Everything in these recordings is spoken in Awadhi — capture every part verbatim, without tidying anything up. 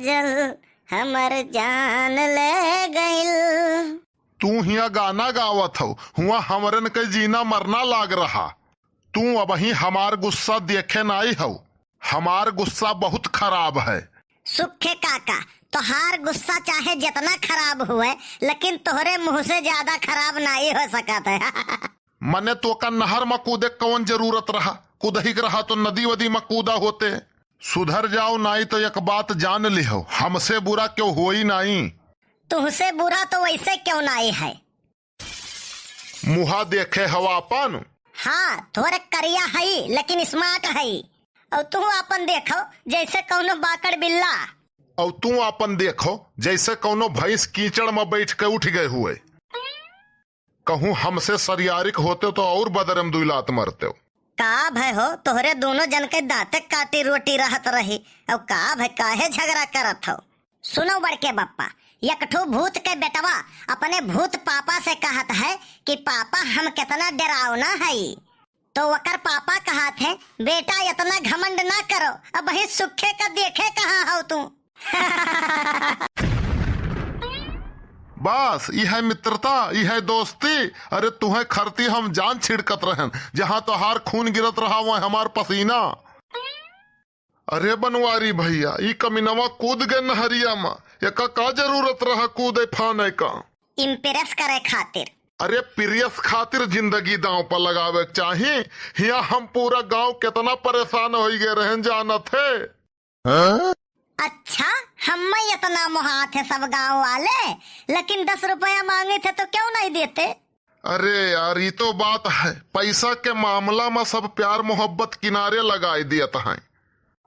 जल हमर जान ले गइल। तू हिया गाना गावत हौ, हुआ हमरन के जीना मरना लाग रहा। तू अबहीं हमार गुस्सा देखे नाई हौ। हमार गुस्सा बहुत खराब है। सुखे काका, तोहार गुस्सा चाहे जितना खराब हुए, लेकिन तोहरे मुंह से ज्यादा खराब नाई हो सकत है। मने तोका नहर में कूदे कौन जरूरत रहा? कूदही के रहा तो नदी वदी में कूदा होते। सुधर जाओ, नाई तो एक बात जान लिहो, हमसे बुरा क्यों होई नाई। तुहसे बुरा तो वैसे क्यों नाई है? मुहा देखे हवा अपन। हाँ, थोड़े करिया हई, लेकिन smart हई। और तू अपन देखो, जैसे कौनो बाकड़ बिल्ला। और तू अपन देखो, जैसे कौनो भैंस कीचड़ में बैठ के उठ गए हुए। कहूँ हमसे सरियारिक होते तो और बदरे में दुई लात मरते हो। का भय हो, तोहरे दोनों जन के दाँते काटी रोटी रहत रही। और का भय, काहे झगड़ा करत हो? सुनो बड़के बप्पा, एक ठो भूत के बेटवा अपने भूत पापा से कहत है कि पापा, हम कितना डरावना हई। तो ओकर पापा कहत है, बेटा, इतना घमंड ना करो, अबहीं सुखे का देखे कहाँ हो तू। बस, ई है मित्रता, ई है दोस्ती। अरे, तुहे खरती हम जान छिड़कत रहन, जहाँ तोहार खून गिरत रहा, वह हमार पसीना। अरे बनवारी भैया, ई कमीनवा कूद गए नहरिया में, एका का जरूरत रहा कूदे फाने का? Impress करे खातिर। अरे प्रियस खातिर जिंदगी दांव पर लगावे के चाही। हिया हम पूरा गांव कितना परेशान होई गए रहन जानत है। हाँ? अच्छा, हम्मे इतना मोहात है सब गांव वाले, लेकिन दस रुपया मांगे थे तो क्यों नहीं देते? अरे यार, ई तो बात है, पैसा के मामला में सब प्यार मोहब्बत किनारे लगाए दियत हैं।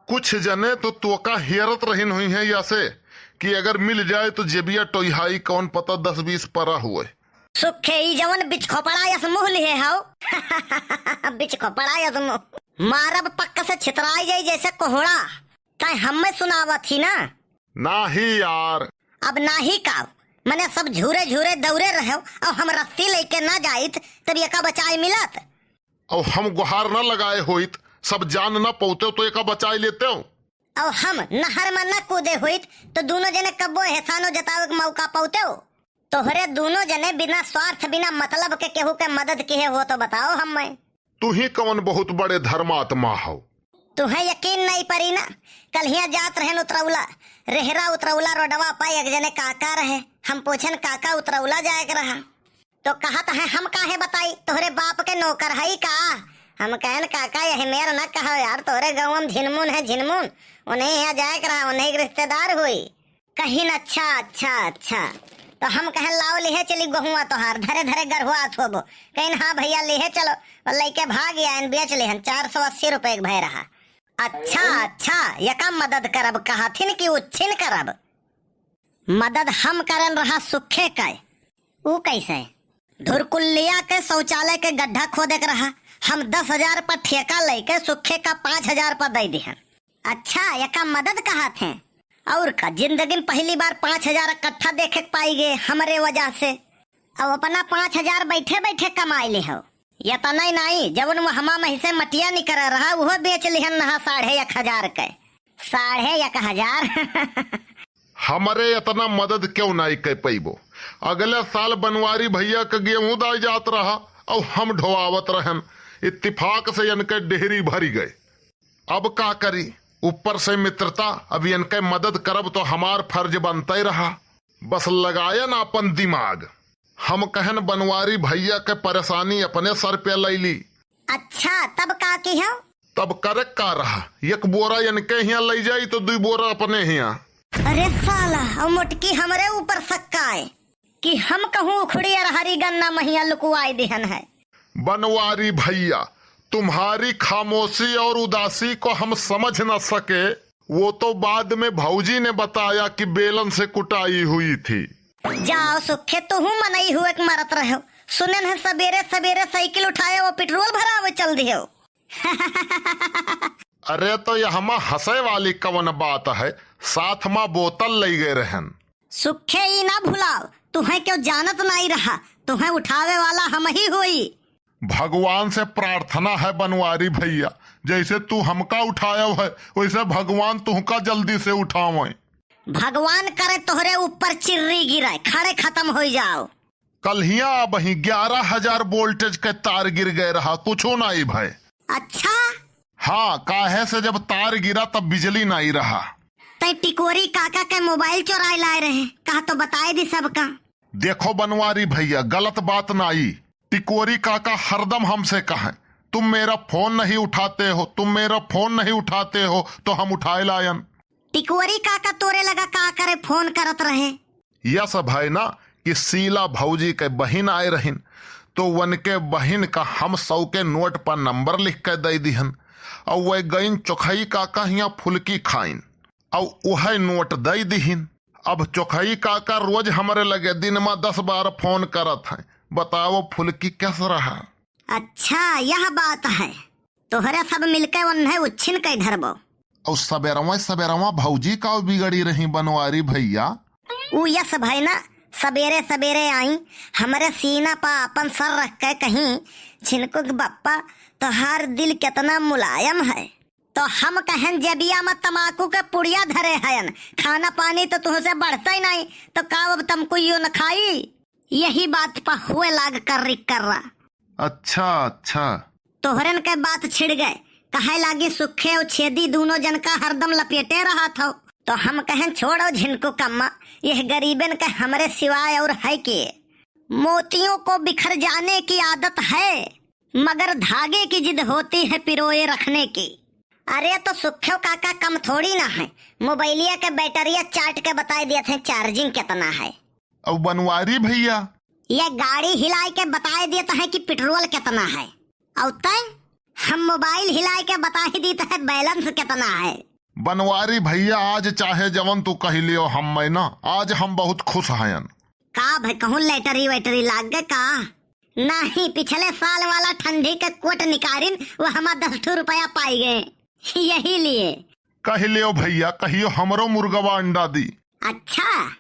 कुछ जने तो तोका हेरत रहिन हुई हैं या से कि अगर मिल जाए तो जेबिया टोइहाई, कौन पता दस बीस परा हुए। सुखे, ई जवन बिचखोपड़ा यस मुँह लिहे हौ। बिचखोपड़ा यस मुँह। मारब पक्क से छितराई जाई जैसे कोहड़ा। तैं हम्मे सुनावत ही ना। नाही यार। अब नाही काव? मने सब झूरे झूरे दौरे रहो और हम रस्सी लेके ना जाइत तब एका बचाए मिलत। और हम गुहार ना लगाए होइत, सब जान ना पौते तो एका बचाए लेते हो। और हम नहर में ना कूदे होइत तो दोनों जने कब्बो एहसानो जतावे के मौका पौते हो। तोहरे दोनों जने बिना स्वार्थ, बिना मतलब के केहू के मदद किहे हो तो बताओ हम्मे। तू ही कवन बहुत बड़े धर्मात्मा हो। तुहे यकीन नहीं परी ना, कल हियाँ जात रहन उतरौला, रेहरा उतरौला रोडवा पा एक जने काका रहे। हम पूछन, "काका, उतरौला जाए के रहा?" तो कहत है, "हम काहे बताई, तोहरे बाप के नौकर हई का?" हम कहन, "काका, यही मेर न कहो यार, तोहरे गाँव में झिनमुन है, झिनमुन, उन्हें यहाँ जाए के रहा, उन्हें के रिश्तेदार हुई।" कहिन, "अच्छा, अच्छा, अच्छा।" तो हम कहन, "लाओ, लिहे चली गोहुआ तोहार, धरे धरे गरहुआत होबो।" कहिन, "हाँ भैया, लिहे चलो।" और लइके भाग आयन, बेच लेहन, चार सौ अस्सी रुपये के भय रहा। "अच्छा, अच्छा, यका मदद करब कहथिन कि उच्छिन करब?" मदद हम करन रहा सुखे के। ऊ कैसे? धुरकुल्लिया के शौचालय के गड्ढा खोदे के रहा, हम दस हजार पर ठेका लेके सुखे का पाँच हजार पर दे दिहन। अच्छा, यका मदद कहत हैं? और का, जिंदगी में पहली बार पाँच हजार इकट्ठा देखे के पाई गए हमरे वजह से। अब अपना पाँच हजार बैठे बैठे कमाई ले हो। यतना ही नाई, जवन वो हमा मही से मटिया निकर रहा, वो बेच लिहन नहा साढ़े एक हजार के। साढ़े एक हजार। हमरे इतना मदद क्यों नाई कर पैबो? अगले साल बनवारी भैया के गेहूं दाई जात रहा और हम ढोआवत रहन। इत्तिफाक से इनके डेहरी भरी गए। अब का करी? ऊपर से मित्रता, अब इनके मदद करब तो हमार फर्ज बनते रहा। बस लगायन अपन दिमाग। हम कहन बनवारी भैया के परेशानी अपने सर पे लैली। अच्छा, तब का किहो? तब करे का रहा, एक बोरा इनके हियां लई जाई तो दुई बोरा अपने हियां। अरे साला, और मोटकी हमरे ऊपर सक्काए कि हम कहूँ उखड़ी अरहरी गन्ना महिया लुकुआई दिहन है। बनवारी भैया, तुम्हारी खामोशी और उदासी को हम समझ न सके। वो तो बाद में भौजी ने बताया कि बेलन से कुटाई हुई थी। जाओ सुखे, तुहू मनई हुए के मरत रहो। सुनन है सबेरे सबेरे साइकिल उठाए वो पेट्रोल भरावे चल दियो। अरे तो यहमा हंसे वाली कवन बात है, साथ मा बोतल लई गए रहन। सुखे ई ना भुलाओ, तुहे क्यों जानत नाई रहा, तुहे उठावे वाला हम ही होई। भगवान से प्रार्थना है बनवारी भैया, जैसे तू हमका उठायो है, वैसे भगवान तुहका जल्दी से उठावें। भगवान करे तोहरे ऊपर चिर्री गिरे, खड़े खतम होइ जाओ। कल्हिया अबहीं ग्यारह हजार voltage के तार गिर गए रहा, कुछो नाई भय। अच्छा? हाँ, काहे से जब तार गिरा तब बिजली नाई रहा। तै टिकोरी काका के mobile चोराए लाए रहे, कहा तो बताए दी सबका। देखो बनवारी भैया, गलत बात नाई। टिकोरी काका हरदम हमसे कहें, "तुम मेरा फोन नहीं उठाते हो, तुम मेरा फोन नहीं उठाते हो," तो हम उठाए लायन। टिकोरी काका तोरे लगा का करे फोन करत रहे? यस भय ना कि शीला भौजी के बहिन आए रहिन, तो वनके बहिन का हम सौ के नोट पर नंबर लिख के दे दिहन, और वह गईन चोखई काका हियां फुलकी खाइन, और वह नोट दे दिहिन। अब चोखई काका रोज हमरे लगे दिन में दस बार फोन करत हैं, बताओ फुलकी कैस रहा? अच्छा, यह बात है। तोहरे सब मिलके उन्हें उच्छिन कइ धरबो। और सबेरवा सबेरवा भौजी का बिगड़ी रही बनवारी भैया? उ यस भय ना, सबेरे सबेरे आई, हमरे सीना पा अपन सर रख के कहीं, "झिनकू के बप्पा, तोहार दिल केतना मुलायम है।" तो हम कहन, "जेबिया में तमाकू के पुड़िया धरे हयन, खाना पानी तो तुहसे बढ़ते ही नहीं, तो का अब तमकू यो न खाई?" यही बात पा हुए लाग कर रिक कर रहा। अच्छा, अच्छा। तोहरन के बात छिड़ गए, कहे लागी सुखे और छेदी दोनों जन का हरदम लपेटे रहत हो। तो हम कहें, "छोड़ो झिनकू कम्मा, यह गरीबन के हमरे सिवाय और है के?" मोतियों को बिखर जाने की आदत है, मगर धागे की जिद होती है पिरोए रखने की। अरे तो सुखे काका कम थोड़ी ना है, मोबाइलिया के बैटरिया चाट के बताए दिए थे charging कितना है। अब बनवारी भैया, ये गाड़ी हिलाए के बताए देत है कि पेट्रोल कितना है, और तय हम मोबाइल हिलाए के बताए देत है balance कितना है। बनवारी भैया, आज चाहे जवन तू कह लियो, हम मैं ना, आज हम बहुत खुश हयन। का भाई, कहूँ लैटरी वैटरी लाग गए का? नहीं, पिछले साल वाला ठंडी के कोट निकारिन, वो हमार दस ठो रुपया पाई गए, यही लिए। कह लियो भैया, कहियो हमरो मुर्गवा अंडा दी। अच्छा।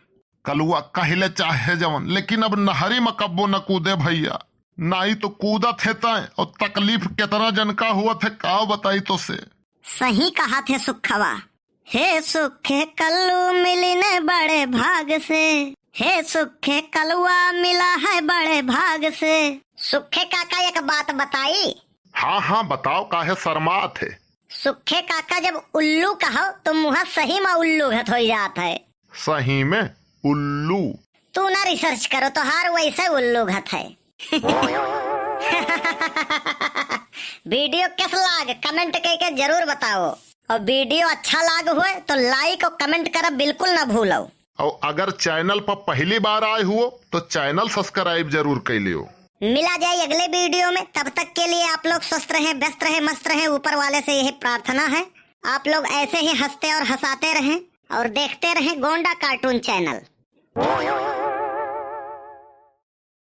कलुआ कहले चाहे जवन, लेकिन अब नहरी में कब्बो न कूदे भैया, नाई तो कूदत है तय, और तकलीफ कितना जन का हुआ थे, का बताई तो से। सही कहा थे सुखवा। हे सुखे कल्लू मिली ने बड़े भाग से, हे सुखे कलुआ मिला है बड़े भाग से। सुखे काका एक बात बताई। हाँ, हाँ, बताओ, काहे शर्मात है? सुखे काका जब उल्लू कहो तो मुँह सही में उल्लू घत हो जात है। सही में उल्लू। तू ना research करो, तोहार वैसे उल्लू घत है। Video कैस लाग, comment कइके जरूर बताओ, और video अच्छा लाग हुए तो like और comment करब बिल्कुल ना भूलो। और अगर channel पर पहली बार आए हुओ तो channel subscribe जरूर कर लियो। मिला जाए अगले video में, तब तक के लिए आप लोग स्वस्थ रहें, व्यस्त रहें, मस्त रहें, ऊपर वाले से यही प्रार्थना है। आप लोग ऐसे ही हंसते और हंसाते रहें और देखते रहें गोंडा cartoon channel।